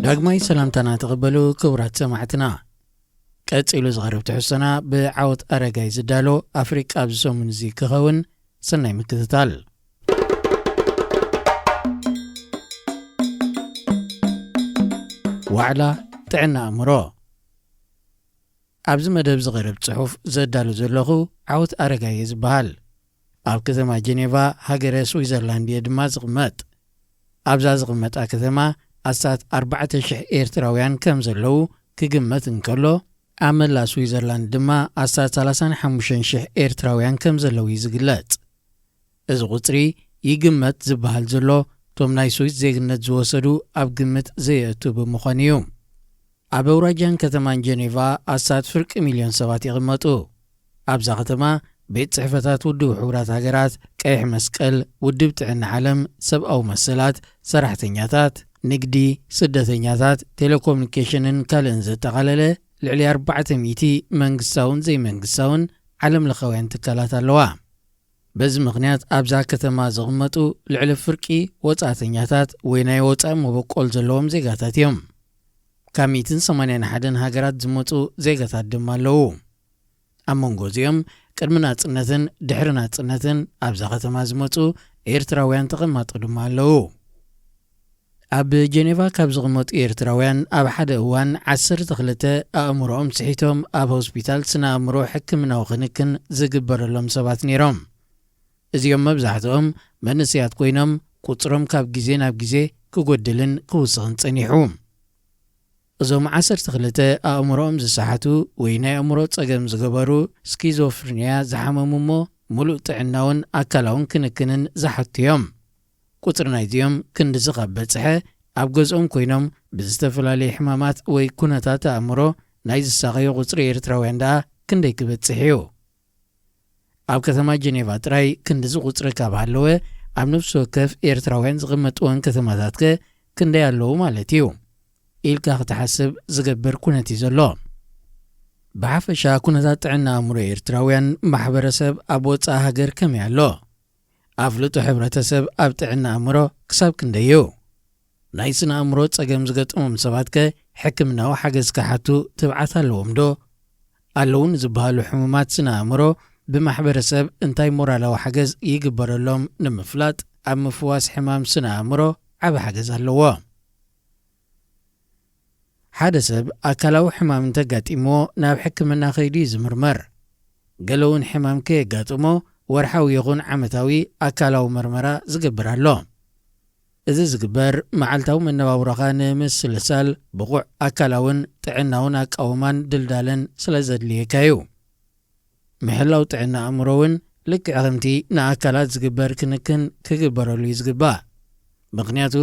ዳግማይ ሰላምታና ተቐበሉ ክቡራት ሰማዕትና። ቀጺሉ ዝቐርብ ትሕዝቶና ብዓወት ኣረጋይ ዝዳሎ ኣፍሪቃ ኣብዚ ሰሙን እዚ ክኸውን። ሰናይ ምክትታል። ዋዕላ ጥዕና ኣእምሮ። ኣብዚ መደብ ዝቐርብ ጽሑፍ ዘዳሉ ዘለኹ ዓወት ኣረጋይ እየ ዝበሃል። ኣብ ከተማ ጀኔቫ ሃገረ ስዊዘርላንድ እየ ድማ ዝቕመጥ። ኣብዛ ዝቕመጣ ከተማ ኣስታት ኣርባዕተ ሽሕ ኤርትራውያን ከም ዘለዉ ክግመት እንከሎ፣ ኣብ መላእ ስዊዘርላንድ ድማ ኣስታት ሰላሳን ሓሙሽተን ሽሕ ኤርትራውያን ከም ዘለዉ እዩ ዝግለጽ። እዚ ቁጽሪ ይግመት ዝበሃል ዘሎ፣ እቶም ናይ ስዊስ ዜግነት ዝወሰዱ ኣብ ግምት ዘየእቱ ብምዃኑ እዩ። ኣብ ኣውራጃን ከተማን ጀኔቫ ኣስታት ፍርቂ ሚልዮን ሰባት ይቕመጡ። ኣብዛ ከተማ ቤት ጽሕፈታት ውድብ ሕቡራት ሃገራት፣ ቀይሕ መስቀል፣ ውድብ ጥዕና ዓለም፣ ሰብኣዊ መሰላት፣ ሰራሕተኛታት፣ ንግዲ፣ ስደተኛታት፣ ቴሌኮሙኒኬሽንን ካልእን ዘጠቓለለ ልዕሊ ኣርባዕተ ሚእቲ መንግስታውን ዘይመንግስታውን ዓለም ለኻውያን ትካላት ኣለዋ። በዚ ምኽንያት ኣብዛ ከተማ ዝቕመጡ ልዕሊ ፍርቂ ወጻእተኛታት ወይ ናይ ወጻኢ መበቆል ዘለዎም ዜጋታት እዮም። ካብ ሚእትን ሰማንያን ሓደን ሃገራት ዝመጹ ዜጋታት ድማ ኣለዉ። ኣብ መንጎ እዚኦም ቅድሚ ናጽነትን ድሕሪ ናጽነትን ኣብዛ ከተማ ዝመጹ ኤርትራውያን ተቐማጦ ድማ ኣለዉ። ኣብ ጀኔቫ ካብ ዝቕመጡ ኤርትራውያን ኣብ ሓደ እዋን ዓሰርተ ክልተ ኣእምሮኦም ስሒቶም ኣብ ሆስፒታል ስነ ኣእምሮ ሕክምናዊ ክንክን ዝግበረሎም ሰባት ነይሮም። እዚኦም መብዛሕትኦም መንእሰያት ኮይኖም፣ ቁጽሮም ካብ ግዜ ናብ ግዜ ክጎድልን ክውስኽን ጸኒሑ። እዞም ዓሰርተ ክልተ ኣእምሮኦም ዝሰሓቱ ወይ ናይ ኣእምሮ ጸገም ዝገበሩ፣ ስኪዞፍርኒያ ዝሓመሙ እሞ፣ ምሉእ ጥዕናውን ኣካላውን ክንክንን ዝሓቱ እዮም። ቁጽሪ ናይዚኦም ክንድዚ ካብ በጽሐ፣ ኣብ ገዝኦም ኮይኖም ብዝተፈላለየ ሕማማት ወይ ኩነታት ኣእምሮ ናይ ዝሳቐዩ ቁጽሪ ኤርትራውያን ደኣ ክንደይ ክበጽሕ እዩ? ኣብ ከተማ ጀኔቫ ጥራይ ክንድዚ ቁጽሪ ካብ ሃለወ፣ ኣብ ነፍሲ ወከፍ ኤርትራውያን ዝቕመጥወን ከተማታትከ ክንደይ ኣለዉ ማለት እዩ? ኢልካ ክትሓስብ ዝገብር ኩነት እዩ ዘሎ። ብሓፈሻ ኩነታት ጥዕና ኣእምሮ ኤርትራውያን ማሕበረሰብ ኣብ ወጻኢ ሃገር ከመይ ኣሎ? ኣፍልጦ ሕብረተሰብ ኣብ ጥዕና ኣእምሮ ክሳብ ክንደይ እዩ? ናይ ስነ ኣእምሮ ጸገም ዝገጠሞም ሰባትከ ሕክምናዊ ሓገዝ ክሓቱ ትብዓት ኣለዎም ዶ? ኣለዉ ንዝበሃሉ ሕሙማት ስነ ኣእምሮ ብማሕበረሰብ እንታይ ሞራላዊ ሓገዝ ይግበረሎም ንምፍላጥ ኣብ ምፍዋስ ሕማም ስነ ኣእምሮ ዓቢ ሓገዝ ኣለዎ። ሓደ ሰብ ኣካላዊ ሕማም እንተጋጢምዎ ናብ ሕክምና ከይዱ እዩ ዝምርመር። ገለ እውን ሕማም ከየጋጥሞ ወርሓዊ ይኹን ዓመታዊ ኣካላዊ መርመራ ዝገብር ኣሎ። እዚ ዝግበር መዓልታዊ መነባብሮኻ ንምስልሳል ብቑዕ ኣካላውን ጥዕናውን ኣቃውማን ድልዳለን ስለ ዘድልየካ እዩ። ምሕላው ጥዕና ኣእምሮ እውን ልክዕ ከምቲ ንኣካላት ዝግበር ክንክን ክግበረሉ እዩ ዝግባእ። ምኽንያቱ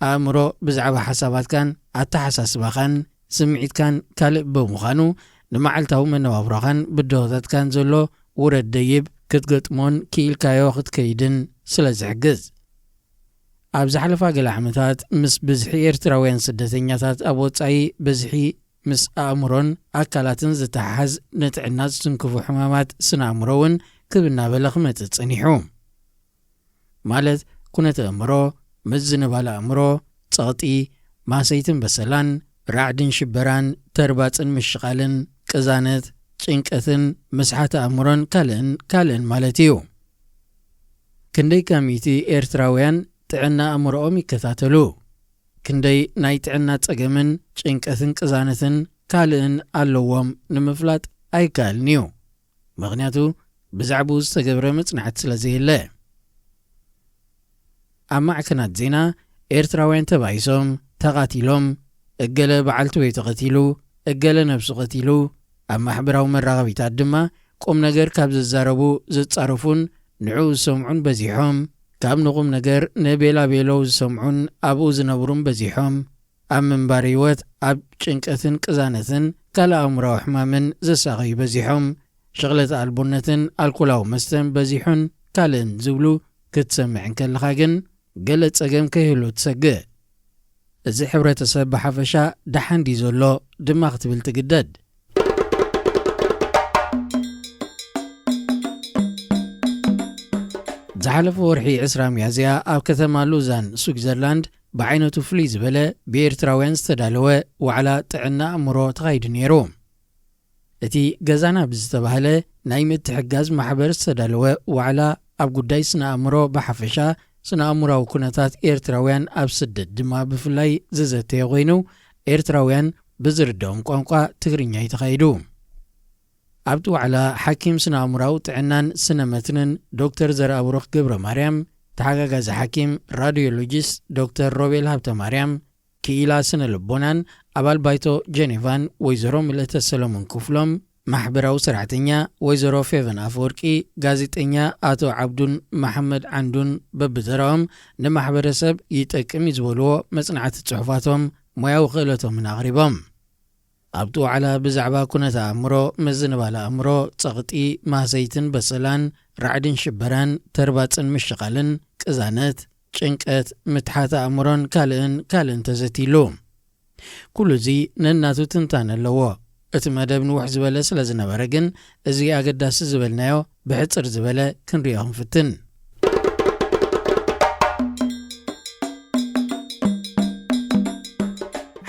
ኣእምሮ ብዛዕባ ሓሳባትካን ኣተሓሳስባኻን ስምዒትካን ካልእ ብምዃኑ፣ ንመዓልታዊ መነባብሮኻን ብድሆታትካን ዘሎ ውረድ ደይብ ክትገጥሞን ክኢልካዮ ክትከይድን ስለ ዝሕግዝ። ኣብ ዝሓለፋ ገለ ዓመታት ምስ ብዝሒ ኤርትራውያን ስደተኛታት ኣብ ወጻኢ ብዝሒ ምስ ኣእምሮን ኣካላትን ዝተሓሓዝ ንጥዕና ዝትንክፉ ሕማማት ስነ ኣእምሮ እውን ክብ እናበለ ክመጽእ ጸኒሑ። ማለት ኩነተ ኣእምሮ፣ ምዝንባል ኣእምሮ፣ ጸቕጢ፣ ማሰይትን በሰላን፣ ራዕድን ሽበራን፣ ተርባጽን ምሽቓልን፣ ቅዛነት፣ ጭንቀትን፣ ምስሓት ኣእምሮን ካልእን ካልእን ማለት እዩ። ክንደይ ከሚቲ ኤርትራውያን ጥዕና ኣእምሮኦም ይከታተሉ? ክንደይ ናይ ጥዕና ጸገምን ጭንቀትን ቅዛነትን ካልእን ኣለዎም ንምፍላጥ ኣይከኣልን እዩ። ምኽንያቱ ብዛዕባኡ ዝተገብረ መጽናዕቲ ስለ ዘየለ። ኣብ ማዕከናት ዜና ኤርትራውያን ተባኢሶም፣ ተቓቲሎም፣ እገለ በዓልቲ ቤቱ ቀቲሉ፣ እገለ ነብሱ ቀቲሉ፣ ኣብ ማሕበራዊ መራኸቢታት ድማ ቁም ነገር ካብ ዝዛረቡ ዝጻረፉን ንዕኡ ዝሰምዑን በዚሖም፣ ካብ ንቁም ነገር ንቤላቤለው ዝሰምዑን ኣብኡ ዝነብሩን በዚሖም፣ ኣብ ምንባር ህይወት ኣብ ጭንቀትን ቅዛነትን ካልእ ኣእምራዊ ሕማምን ዝሳቐዩ በዚሖም፣ ሽቕለት ኣልቦነትን ኣልኮላዊ መስተን በዚሑን ካልእን ዝብሉ ክትሰምዕ እንከለኻ ግን፣ ገለ ጸገም ከይህሉ ትሰግእ። እዚ ሕብረተሰብ ብሓፈሻ ደሓን ድዩ ዘሎ ድማ ክትብል ትግደድ። ዝሓለፈ ወርሒ ዕስራ ሚያዝያ ኣብ ከተማ ሉዛን፣ ስዊዘርላንድ፣ ብዓይነቱ ፍልይ ዝበለ ብኤርትራውያን ዝተዳለወ ዋዕላ ጥዕና ኣእምሮ ተኻይዱ ነይሩ። እቲ ገዛና ብዝተባህለ ናይ ምትሕጋዝ ማሕበር ዝተዳለወ ዋዕላ ኣብ ጉዳይ ስነ ኣእምሮ ብሓፈሻ፣ ስነ ኣእምራዊ ኩነታት ኤርትራውያን ኣብ ስደት ድማ ብፍላይ ዝዘተየ ኮይኑ፣ ኤርትራውያን ብዝርድኦም ቋንቋ ትግርኛ እዩ ተኻይዱ። ኣብቲ ዋዕላ ሓኪም ስነ ኣእምራዊ ጥዕናን ስነ መትንን ዶክተር ዘርኣብሩኽ ገብረ ማርያም፣ ተሓጋጋዚ ሓኪም ራዲዮሎጂስት ዶክተር ሮቤል ሃብተ ማርያም፣ ክኢላ ስነ ልቦናን ኣባል ባይቶ ጀኔቫን ወይዘሮ ምልእተ ሰሎሞን ክፍሎም፣ ማሕበራዊ ሰራሕተኛ ወይዘሮ ፌቨን ኣፈወርቂ፣ ጋዜጠኛ ኣቶ ዓብዱን መሓመድ ዓንዱን በብተራኦም ንማሕበረሰብ ይጠቅም እዩ ዝበልዎ መጽናዕቲ ጽሑፋቶም፣ ሞያዊ ክእለቶምን ኣቕሪቦም። ኣብቲ ዋዕላ ብዛዕባ ኩነተ ኣእምሮ፣ ምዝንባል ኣእምሮ፣ ጸቕጢ፣ ማህሰይትን በሰላን፣ ራዕድን ሽበራን፣ ተርባጽን ምሽቓልን፣ ቅዛነት፣ ጭንቀት፣ ምትሓት ኣእምሮን ካልእን ካልእን ተዘትይሉ። ኩሉ እዚ ነናቱ ትንታነ ኣለዎ። እቲ መደብ ንውሕ ዝበለ ስለ ዝነበረ ግን፣ እዚ ኣገዳሲ ዝበልናዮ ብሕጽር ዝበለ ክንሪኦ ክንፍትን።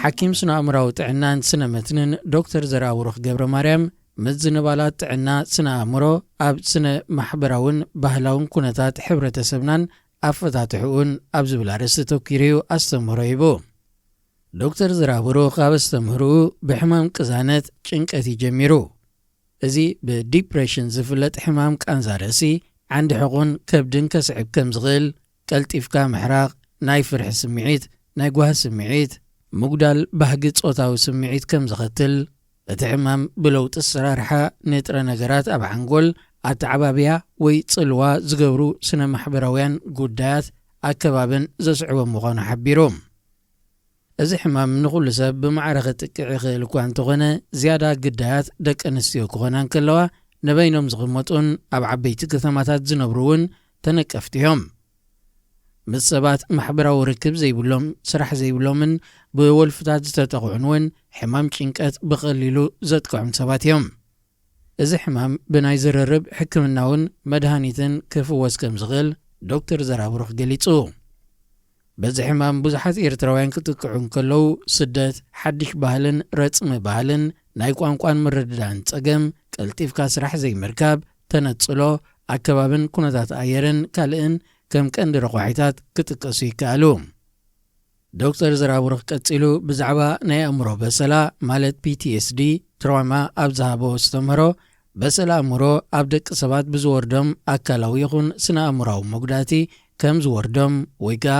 ሓኪም ስነ ኣእምራዊ ጥዕናን ስነ መትንን ዶክተር ዘርኣብሩኽ ገብረ ማርያም፣ ምዝንባላት ጥዕና ስነ ኣእምሮ ኣብ ስነ ማሕበራውን ባህላውን ኩነታት ሕብረተሰብናን ኣፈታትሕኡን ኣብ ዝብል ኣርእስቲ ተኪሩ እዩ ኣስተምህሮ ሂቡ። ዶክተር ዘርኣብሩኽ ኣብ ኣስተምህርኡ ብሕማም ቅዛነት ጭንቀት እዩ ጀሚሩ። እዚ ብዲፕሬሽን ዝፍለጥ ሕማም ቃንዛ ርእሲ፣ ዓንዲ ሕቑን ከብድን ከስዕብ ከም ዝኽእል፣ ቀልጢፍካ ምሕራቕ፣ ናይ ፍርሒ ስምዒት፣ ናይ ጓሂ ስምዒት፣ ምጉዳል ባህጊ ጾታዊ ስምዒት ከም ዘኸትል፣ እቲ ሕማም ብለውጢ ኣሰራርሓ ንጥረ ነገራት ኣብ ሓንጎል፣ ኣተዓባብያ ወይ ጽልዋ ዝገብሩ ስነ ማሕበራውያን ጉዳያት ኣከባብን ዘስዕቦ ምዃኑ ሓቢሩ። እዚ ሕማም ንኹሉ ሰብ ብማዕረ ክጥቅዕ ይኽእል እኳ እንተኾነ፣ ዝያዳ ግዳያት ደቂ ኣንስትዮ ክኾና እንከለዋ፣ ንበይኖም ዝቕመጡን ኣብ ዓበይቲ ከተማታት ዝነብሩ እውን ተነቀፍቲ እዮም። ምስ ሰባት ማሕበራዊ ርክብ ዘይብሎም፣ ስራሕ ዘይብሎምን ብወልፍታት ዝተጠቕዑን እውን ሕማም ጭንቀት ብቐሊሉ ዘጥቅዖም ሰባት እዮም። እዚ ሕማም ብናይ ዝርርብ ሕክምናውን መድሃኒትን ክፍወስ ከም ዝኽእል ዶክተር ዘራብሩኽ ገሊጹ። በዚ ሕማም ብዙሓት ኤርትራውያን ክጥቅዑ እንከለዉ፣ ስደት፣ ሓድሽ ባህልን ረጽሚ ባህልን፣ ናይ ቋንቋን ምርድዳእን ጸገም፣ ቀልጢፍካ ስራሕ ዘይምርካብ፣ ተነጽሎ፣ ኣከባብን ኩነታት ኣየርን ካልእን ከም ቀንዲ ረቋሒታት ክጥቀሱ ይከኣሉ። ዶክተር ዘራብሩኽ ቀጺሉ ብዛዕባ ናይ ኣእምሮ በሰላ፣ ማለት ፒ ቲ ኤስ ዲ፣ ትራውማ ኣብ ዝሃቦ ኣስተምህሮ፣ በሰላ ኣእምሮ ኣብ ደቂ ሰባት ብዝወርዶም ኣካላዊ ይኹን ስነ ኣእምሮኣዊ መጉዳእቲ ከም ዝወርዶም ወይ ከኣ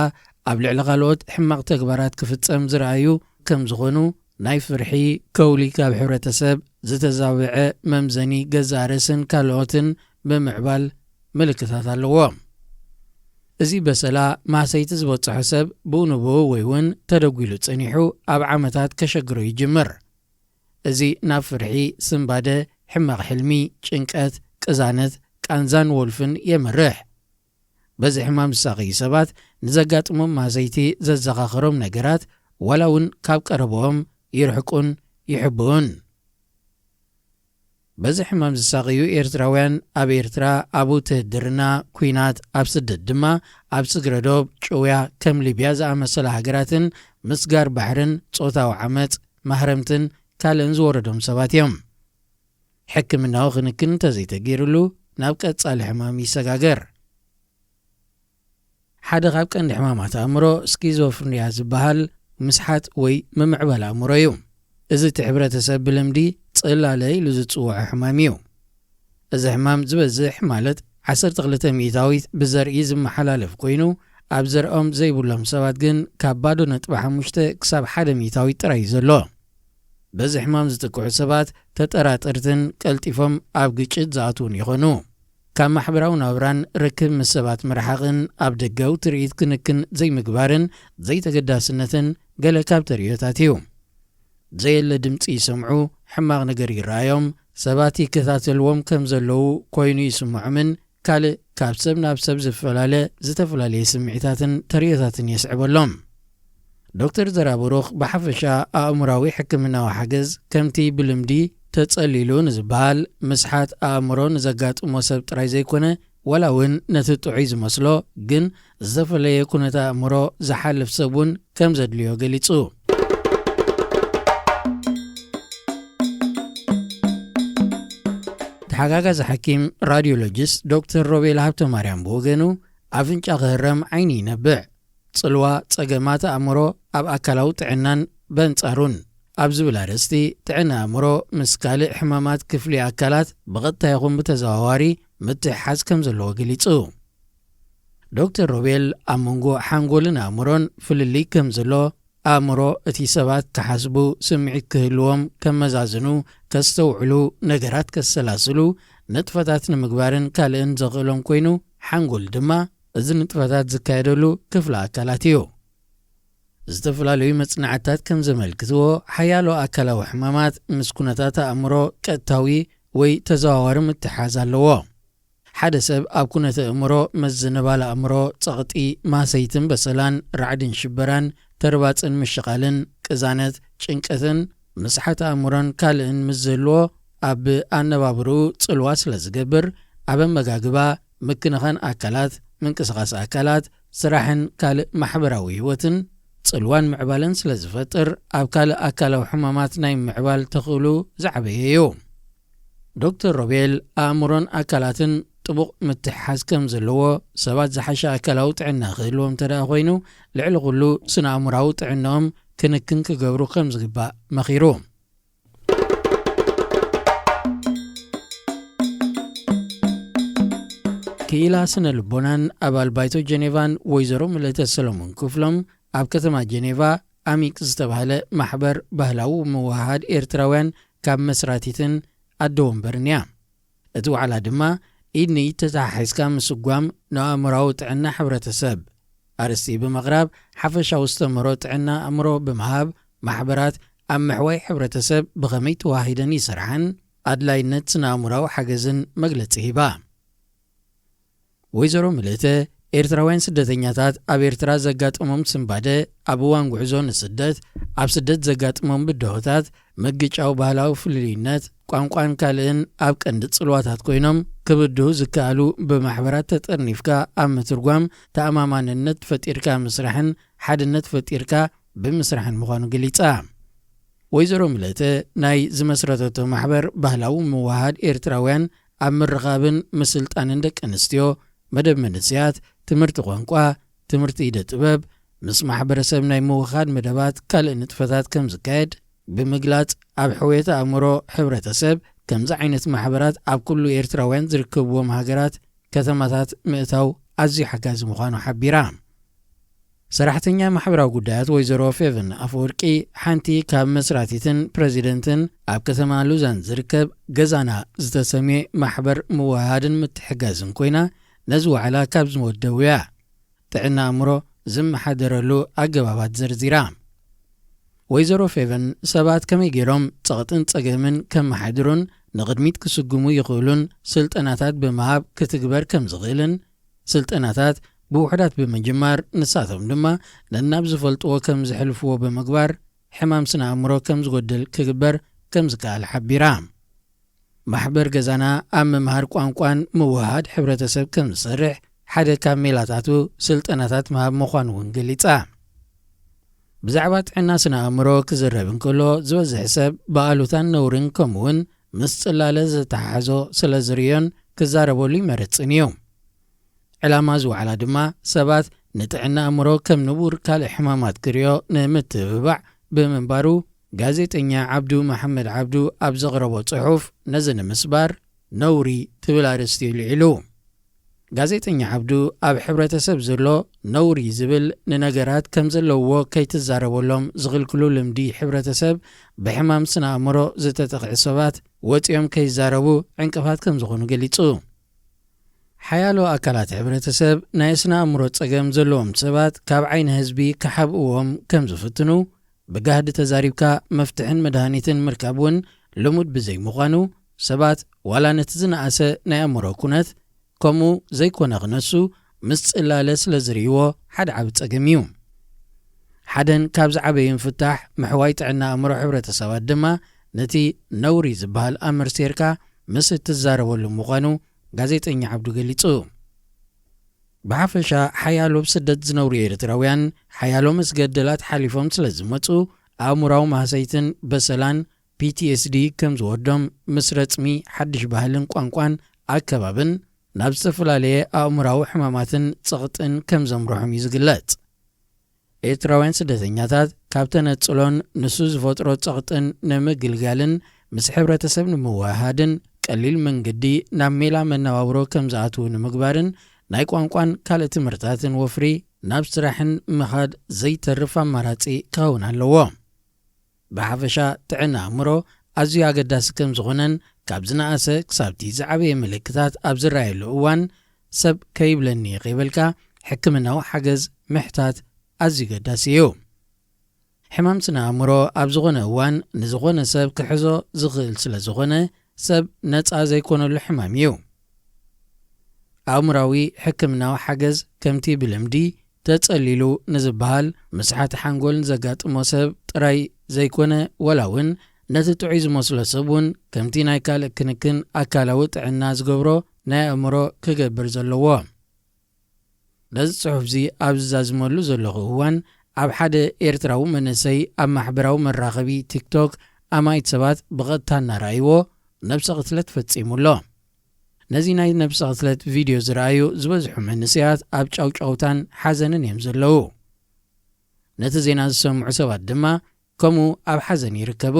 ኣብ ልዕሊ ካልኦት ሕማቕ ተግባራት ክፍጸም ዝረኣዩ ከም ዝኾኑ፣ ናይ ፍርሒ፣ ከውሊ ካብ ሕብረተሰብ፣ ዝተዛብዐ መምዘኒ ገዛእ ርእስን ካልኦትን ብምዕባል ምልክታት ኣለዎ። እዚ በሰላ ማህሰይቲ ዝበጽሖ ሰብ ብኡ ንብኡ ወይ እውን ተደጒሉ ጸኒሑ ኣብ ዓመታት ከሸግሮ ይጅምር። እዚ ናብ ፍርሒ፣ ስንባደ፣ ሕማቕ ሕልሚ፣ ጭንቀት፣ ቅዛነት፣ ቃንዛን ወልፍን የምርሕ። በዚ ሕማም ዝሳቐዩ ሰባት ንዘጋጥሞም ማህሰይቲ ዘዘኻኽሮም ነገራት ዋላ እውን ካብ ቀረብኦም ይርሕቁን ይሕብኡን። በዚ ሕማም ዝሳቐዩ ኤርትራውያን ኣብ ኤርትራ፣ ኣብ ውትህድርና፣ ኲናት፣ ኣብ ስደት ድማ ኣብ ስግረ ዶብ፣ ጭውያ፣ ከም ሊብያ ዝኣመሰላ ሃገራትን ምስጋር ባሕርን ጾታዊ ዓመጽ፣ ማህረምትን ካልእን ዝወረዶም ሰባት እዮም። ሕክምናዊ ክንክን እንተዘይተገይሩሉ ናብ ቀጻሊ ሕማም ይሰጋገር። ሓደ ካብ ቀንዲ ሕማማት ኣእምሮ ስኪዞፍርኒያ ዝበሃል ምስሓት ወይ ምምዕባል ኣእምሮ እዩ። እዚ እቲ ሕብረተሰብ ብልምዲ ጽላለ ኢሉ ዝጽውዖ ሕማም እዩ። እዚ ሕማም ዝበዝሕ ማለት ዓሰርተ ክልተ ሚእታዊት ብዘርኢ ዝመሓላለፍ ኮይኑ ኣብ ዘርኦም ዘይብሎም ሰባት ግን ካብ ባዶ ነጥቢ ሓሙሽተ ክሳብ ሓደ ሚእታዊት ጥራይ እዩ ዘሎ። በዚ ሕማም ዝጥቅዑ ሰባት ተጠራጠርትን ቀልጢፎም ኣብ ግጭት ዝኣትዉን ይኾኑ። ካብ ማሕበራዊ ናብራን ርክብ ምስ ሰባት ምርሓቕን ኣብ ደጋዊ ትርኢት ክንክን ዘይምግባርን ዘይተገዳስነትን ገለ ካብ ተርእዮታት እዩ። ዘየለ ድምጺ ይሰምዑ፣ ሕማቕ ነገር ይረኣዮም፣ ሰባት ይከታተልዎም ከም ዘለዉ ኮይኑ ይስምዖምን ካልእ ካብ ሰብ ናብ ሰብ ዝፈላለ ዝተፈላለየ ስምዒታትን ተርእዮታትን የስዕበሎም። ዶክተር ዘራብሩኽ ብሓፈሻ ኣእምራዊ ሕክምናዊ ሓገዝ ከምቲ ብልምዲ ተጸሊሉ ንዝበሃል ምስሓት ኣእምሮ ንዘጋጥሞ ሰብ ጥራይ ዘይኮነ ዋላ እውን ነቲ ጥዑይ ዝመስሎ ግን ዝተፈለየ ኩነተ ኣእምሮ ዝሓልፍ ሰብ እውን ከም ዘድልዮ ገሊጹ። ተሓጋጋዚ ሓኪም ራድዮሎጂስት ዶክተር ሮቤል ሃብተማርያም ብወገኑ፣ ኣፍንጫ ክህረም ዓይኒ ይነብዕ፣ ጽልዋ ጸገማት ኣእምሮ ኣብ ኣካላዊ ጥዕናን በንጻሩን ኣብ ዝብል ኣርእስቲ፣ ጥዕና ኣእምሮ ምስ ካልእ ሕማማት ክፍሊ ኣካላት ብቐጥታ ይኹን ብተዘዋዋሪ ምትሕሓዝ ከም ዘለዎ ገሊጹ። ዶክተር ሮቤል ኣብ መንጎ ሓንጎልን ኣእምሮን ፍልልይ ከም ዘሎ፣ ኣእምሮ እቲ ሰባት ክሓስቡ፣ ስምዒት ክህልዎም፣ ከመዛዝኑ፣ ከስተውዕሉ፣ ነገራት ከሰላስሉ፣ ንጥፈታት ንምግባርን ካልእን ዘኽእሎም ኮይኑ፣ ሓንጎል ድማ እዚ ንጥፈታት ዝካየደሉ ክፍሊ ኣካላት እዩ። ዝተፈላለዩ መጽናዕትታት ከም ዘመልክትዎ፣ ሓያሎ ኣካላዊ ሕማማት ምስ ኩነታት ኣእምሮ ቀጥታዊ ወይ ተዘዋዋሪ ምትሓዝ ኣለዎ። ሓደ ሰብ ኣብ ኩነተ ኣእምሮ፣ መዝንባል ኣእምሮ፣ ጸቕጢ፣ ማሰይትን በሰላን፣ ራዕድን ሽበራን፣ ተርባጽን ምሽቓልን፣ ቅዛነት፣ ጭንቀትን፣ ምስሓት ኣእምሮን ካልእን ምስ ዝህልዎ፣ ኣብ ኣነባብርኡ ጽልዋ ስለ ዝገብር፣ ኣብ ኣመጋግባ፣ ምክንኻን ኣካላት፣ ምንቅስቓስ ኣካላት፣ ስራሕን ካልእ ማሕበራዊ ህይወትን ጽልዋን ምዕባለን ስለ ዝፈጥር፣ ኣብ ካልእ ኣካላዊ ሕማማት ናይ ምዕባል ተኽእሉ ዝዓበየ እዩ። ዶክተር ሮቤል፣ ኣእምሮን ኣካላትን ጥቡቕ ምትሕሓዝ ከም ዘለዎ፣ ሰባት ዝሓሸ ኣካላዊ ጥዕና ክህልዎም እንተ ደኣ ኮይኑ፣ ልዕሊ ኩሉ ስነ ኣእምራዊ ጥዕናኦም ክንክን ክገብሩ ከም ዝግባእ መኺሩ። ክኢላ ስነ ልቦናን ኣባል ባይቶ ጀኔቫን ወይዘሮ ምልእተ ሰሎሞን ክፍሎም፣ ኣብ ከተማ ጀኔቫ ኣሚክ ዝተባህለ ማሕበር ባህላዊ ምውህሃድ ኤርትራውያን ካብ መስራቲትን ኣደ ወንበርን እያ። እቲ ዋዕላ ድማ ኢድ ንኢድ ተተሓሒዝካ ምስጓም ንኣእምራዊ ጥዕና ሕብረተሰብ ኣርእስቲ ብምቕራብ፣ ሓፈሻዊ ዝተምህሮ ጥዕና ኣእምሮ ብምሃብ፣ ማሕበራት ኣብ ምሕዋይ ሕብረተሰብ ብኸመይ ተዋሂደን ይሰርሓን ኣድላይነት ስነ ኣእምራዊ ሓገዝን መግለጺ ሂባ። ወይዘሮ ምልእተ፣ ኤርትራውያን ስደተኛታት ኣብ ኤርትራ ዘጋጠሞም ስንባደ፣ ኣብ እዋን ጉዕዞ ንስደት፣ ኣብ ስደት ዘጋጥሞም ብድሆታት፣ ምግጫው ባህላዊ ፍልልይነት፣ ቋንቋን ካልእን ኣብ ቀንዲ ጽልዋታት ኮይኖም፣ ክብድሁ ዝከኣሉ ብማሕበራት ተጠርኒፍካ ኣብ ምትርጓም፣ ተኣማማንነት ፈጢርካ ምስራሕን ሓድነት ፈጢርካ ብምስራሕን ምዃኑ ገሊጻ። ወይዘሮ ምልእተ፣ ናይ ዝመስረተቶ ማሕበር ባህላዊ ምውሃድ ኤርትራውያን ኣብ ምርኻብን ምስልጣንን ደቂ ኣንስትዮ፣ መደብ መንእሰያት፣ ትምህርቲ ቋንቋ፣ ትምህርቲ ኢደ ጥበብ፣ ምስ ማሕበረሰብ ናይ ምውኻድ መደባት ካልእ ንጥፈታት ከም ዝካየድ ብምግላጽ፣ ኣብ ሕውየት ኣእምሮ ሕብረተሰብ ከምዚ ዓይነት ማሕበራት ኣብ ኩሉ ኤርትራውያን ዝርከብዎም ሃገራት፣ ከተማታት ምእታው ኣዝዩ ሓጋዚ ምዃኑ ሓቢራ። ሰራሕተኛ ማሕበራዊ ጉዳያት ወይዘሮ ፌቨን ኣፈወርቂ፣ ሓንቲ ካብ መስራቲትን ፕረዚደንትን ኣብ ከተማ ሉዛን ዝርከብ ገዛና ዝተሰምየ ማሕበር ምውሃድን ምትሕጋዝን ኮይና፣ ነዚ ዋዕላ ካብ ዝመደቡ እያ። ጥዕና ኣእምሮ ዝመሓደረሉ ኣገባባት ዘርዚራ። ወይዘሮ ፌቨን፣ ሰባት ከመይ ገይሮም ጸቕጥን ጸገምን ከመሓድሩን ንቕድሚት ክስጉሙ ይኽእሉን ስልጠናታት ብምሃብ ክትግበር ከም ዝኽእልን፣ ስልጠናታት ብውሑዳት ብምጅማር፣ ንሳቶም ድማ ነናብ ዝፈልጥዎ ከም ዝሕልፍዎ ብምግባር፣ ሕማም ስነ ኣእምሮ ከም ዝጎድል ክግበር ከም ዝከኣል ሓቢራ። ማሕበር ገዛና ኣብ ምምሃር ቋንቋን ምውሃድ ሕብረተሰብ ከም ዝሰርሕ ሓደ ካብ ሜላታቱ ስልጠናታት ምሃብ ምዃኑ እውን ገሊጻ። ብዛዕባ ጥዕና ስነ ኣእምሮ ክዝረብ እንከሎ፣ ዝበዝሕ ሰብ ብኣሉታን ነውርን ከምኡውን ምስ ጽላለ ዝተሓሓዞ ስለ ዝርእዮን ክዛረበሉ ይመርጽን እዩ። ዕላማ እዚ ዋዕላ ድማ ሰባት ንጥዕና ኣእምሮ ከም ንቡር ካልእ ሕማማት ክርእዮ ንምትብባዕ ብምንባሩ፣ ጋዜጠኛ ዓብዱ መሓመድ ዓብዱ ኣብ ዘቕረቦ ጽሑፍ፣ ነዚ ንምስባር ነውሪ ትብል ኣርእስቲ እዩ ልዒሉ። ጋዜጠኛ ዓብዱ፣ ኣብ ሕብረተሰብ ዘሎ ነውሪ ዝብል ንነገራት ከም ዘለውዎ ከይትዛረበሎም ዝኽልክሉ ልምዲ ሕብረተሰብ፣ ብሕማም ስነ ኣእምሮ ዝተጠቕዑ ሰባት ወጺኦም ከይዛረቡ ዕንቅፋት ከም ዝኾኑ ገሊጹ። ሓያሎ ኣካላት ሕብረተሰብ ናይ ስነ ኣእምሮ ጸገም ዘለዎም ሰባት ካብ ዓይኒ ህዝቢ ክሓብእዎም ከም ዝፍትኑ፣ ብጋህዲ ተዛሪብካ መፍትሕን መድሃኒትን ምርካብ እውን ልሙድ ብዘይምዃኑ፣ ሰባት ዋላ ነቲ ዝነኣሰ ናይ ኣእምሮ ኩነት ከምኡ ዘይኮነ ክነሱ ምስ ጽላለ ስለ ዝርእይዎ ሓደ ዓቢ ጸገም እዩ። ሓደን ካብ ዝዓበዩ ፍታሕ ምሕዋይ ጥዕና ኣእምሮ ሕብረተሰባት ድማ ነቲ ነውሪ ዝበሃል ኣምር ሴርካ ምስ እትዛረበሉ ምዃኑ ጋዜጠኛ ዓብዱ ገሊጹ። ብሓፈሻ ሓያሎ ብስደት ዝነብሩ ኤርትራውያን ሓያሎ መስገደላት ሓሊፎም ስለ ዝመጹ ኣእምራዊ ማህሰይትን በሰላን ፒ ቲ ኤስ ዲ ከም ዝወርዶም ምስ ረጽሚ ሓድሽ ባህልን ቋንቋን ኣከባብን ናብ ዝተፈላለየ ኣእምራዊ ሕማማትን ጸቕጥን ከም ዘምርሖም እዩ ዝግለጽ። ኤርትራውያን ስደተኛታት ካብ ተነጽሎን ንሱ ዝፈጥሮ ጸቕጥን ንምግልጋልን ምስ ሕብረተሰብ ንምውህሃድን ቀሊል መንገዲ ናብ ሜላ መነባብሮ ከም ዝኣትዉ ንምግባርን ናይ ቋንቋን ካልእ ትምህርትታትን ወፍሪ ናብ ስራሕን ምኻድ ዘይተርፍ ኣማራጺ ክኸውን ኣለዎ። ብሓፈሻ ጥዕና ኣእምሮ ኣዝዩ ኣገዳሲ ከም ዝኾነን ካብ ዝነኣሰ ክሳብቲ ዝዓበየ ምልክታት ኣብ ዝረኣየሉ እዋን ሰብ ከይብለኒ ከይበልካ ሕክምናዊ ሓገዝ ምሕታት ኣዝዩ ገዳሲ እዩ። ሕማም ስነ ኣእምሮ ኣብ ዝኾነ እዋን ንዝኾነ ሰብ ክሕዞ ዝኽእል ስለ ዝኾነ ሰብ ነጻ ዘይኮነሉ ሕማም እዩ። ኣእምራዊ ሕክምናዊ ሓገዝ ከምቲ ብልምዲ ተጸሊሉ ንዝበሃል ምስሓት ሓንጎል ንዘጋጥሞ ሰብ ጥራይ ዘይኮነ ወላ እውን ነቲ ጥዑይ ዝመስሎ ሰብ እውን ከምቲ ናይ ካልእ ክንክን ኣካላዊ ጥዕና ዝገብሮ ናይ ኣእምሮ ክገብር ዘለዎ። ነዚ ጽሑፍዚ ኣብ ዝዛዝመሉ ዘለኹ እዋን ኣብ ሓደ ኤርትራዊ መንእሰይ ኣብ ማሕበራዊ መራኸቢ ቲክቶክ ኣማይት ሰባት ብቐጥታ እናረኣይዎ ነብሰ ቅትለት ፈጺሙ ኣሎ። ነዚ ናይ ነብሰ ቅትለት ቪድዮ ዝረኣዩ ዝበዝሑ መንእሰያት ኣብ ጫውጫውታን ሓዘንን እዮም ዘለዉ። ነቲ ዜና ዝሰምዑ ሰባት ድማ ከምኡ ኣብ ሓዘን ይርከቡ።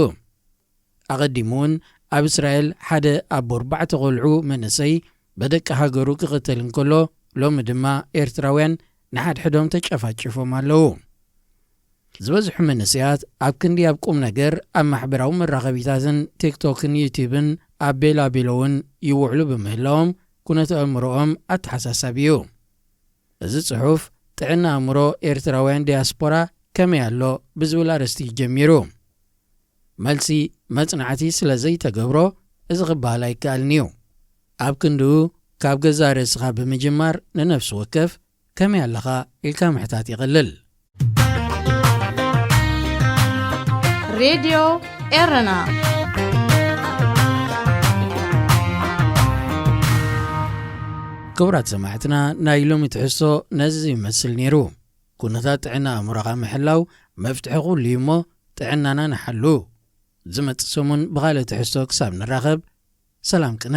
ኣቐዲሙ እውን ኣብ እስራኤል ሓደ ኣቦ ኣርባዕተ ቆልዑ መንእሰይ በደቂ ሃገሩ ክቕተል እንከሎ ሎሚ ድማ ኤርትራውያን ንሓድሕዶም ተጨፋጭፎም ኣለዉ። ዝበዝሑ መንእሰያት ኣብ ክንዲ ኣብ ቁም ነገር ኣብ ማሕበራዊ መራኸቢታትን ቲክቶክን ዩቲብን ኣብ ቤላቤሎ እውን ይውዕሉ ብምህላዎም ኩነተ ኣእምሮኦም ኣተሓሳሳቢ እዩ። እዚ ጽሑፍ ጥዕና ኣእምሮ ኤርትራውያን ዲያስፖራ ከመይ ኣሎ ብዝብል ኣርእስቲ እዩ ጀሚሩ። መልሲ መጽናዕቲ ስለ ዘይተገብሮ እዚ ክበሃል ኣይከኣልን እዩ። ኣብ ክንድኡ ካብ ገዛእ ርእስኻ ብምጅማር ንነፍሲ ወከፍ ከመይ ኣለኻ ኢልካ ምሕታት ይቐልል። ሬድዮ ኤረና። ክቡራት ሰማዕትና ናይ ሎሚ ትሕዝቶ ነዚ ይመስል ነይሩ። ኩነታት ጥዕና ኣእምሮኻ ምሕላው መፍትሒ ኩሉ እዩ እሞ ጥዕናና ንሓሉ። ዝመጽእ ሰሙን ብኻልእ ትሕዝቶ ክሳብ ንራኸብ ሰላም ቅነ።